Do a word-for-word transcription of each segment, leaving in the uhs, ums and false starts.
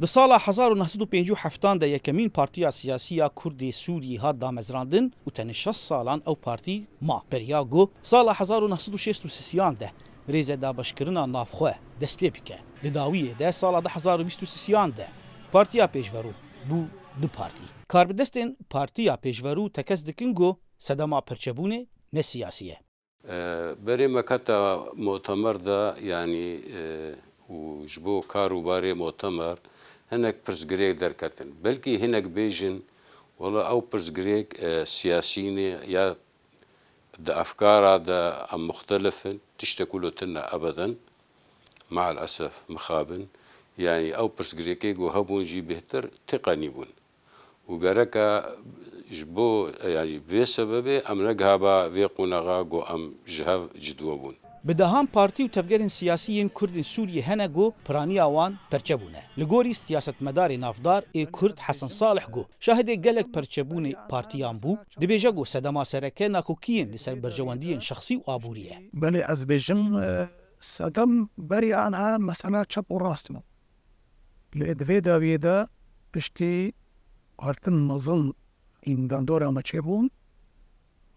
Di sala hezar û neh sed û pêncî û heftan de yekemîn partiya siyasî ya Kurdê Sûriyê hat damezrandin û tenê şeş salan ew partî ma. Beriya ku sala hezar û neh sed û şêst û sisiyan de rêzedabeşkirina navxwe dest pê bike. Di dawiyê de sala du hezar û bîst û sisiyan de Partiya Pêşverû bû du partî. Karbidestên Partiya Pêşverû tekez dikin ku sedema perçebûnê ne siyasî ye. E, berê me keta mutemer de, yanî, e, û ji bo kar û barê mutemer hinek pirsgirêk derketin. Belkî hinek bêjin, wela ew pirsgirêk, e, siyasî ne ya di efkara de em muxtelif in, tiştek wilo tune ebeden, mael esef mixabin. Yanî ew pirsgirêkê ku hebûn jî bêhtir têqenî bûn. Û gereke ji bo, yanî vê sebebê em negihaba vê qonaxa ku em ji hev cudwe bûn. Bi dehan partî û tevgerên siyasî yên Kurdên Sûriyê hene ku piraniya wan perçe bûne. Li gorî siyasetmedarê navdar ê Kurd Hesen Salih ku şahidê gelek perçebûnê partiyan bû, dibêje ku sedema sereke nakokiyên li ser berjewendiyên şexsî û aborî ye. Belê ez bêjim, e, sedem berî aniha mesela çep û rast bû. Lê di vê dawiyê de piştî hartin mezin li derdora me çêbûn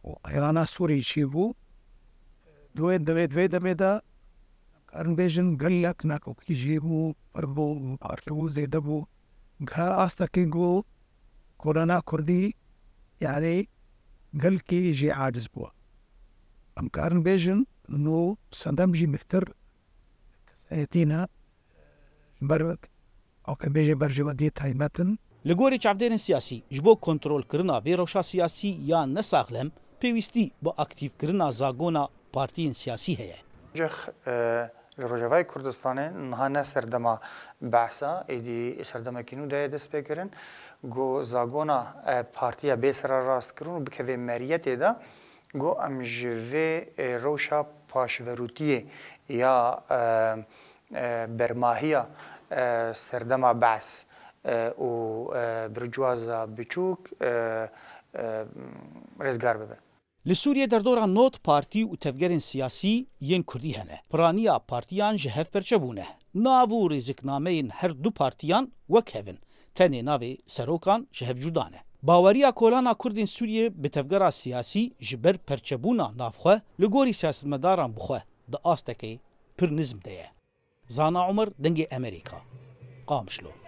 û qeyrana Sûrî çêbû. Di wê, di vê, di vê demê de em karin bêjin gelek nakokî jê bû, pir bû, parçebû, zêde bû. Giha astekî ku kolana Kurdî, yanî gelkî jê aciz bû. Em karin bêjin nû sedem jî bêhtir kesayetî ne, ji ber wek, weke bêjê berjewendiyê taybet in. Li gorî çavdêrên siyasî, ji bo kontrolkirina vê rewşa siyasî ya nesaxlem, pêwîstî bi aktîfkirina zagona partiyên siyasî heye. Cih, e, li Rojavayê Kurdistanê niha ne serdema behsa, êdî serdemekî nû daye destpêkirin, ku zagona, e, partiya bê sererastkirin û bikeve meriyetê de, ku em ji vê, e, rewşa paşverûtiyê ya, e, e, bermahiya, e, serdema behs, e, û, e, bircwaza biçûk, e, e, rêzgar bibin. Li Sûriyê derdora nod partî û tevgerên siyasî yên Kurdî hene. Piraniya partiyan ji hev perçe bûne. Nav û rêziknameyên her du partiyan wek hev in. Tenê navê serokan ji hev cuda ne. Baweriya kolana Kurdên Sûriyê bi tevgera siyasî ji ber perçebûna navxwe li gorî siyasetmedaran bi xwe di astekê pir nizm de ye. Zana Umer, Dengê Emerîka, Qamişlo.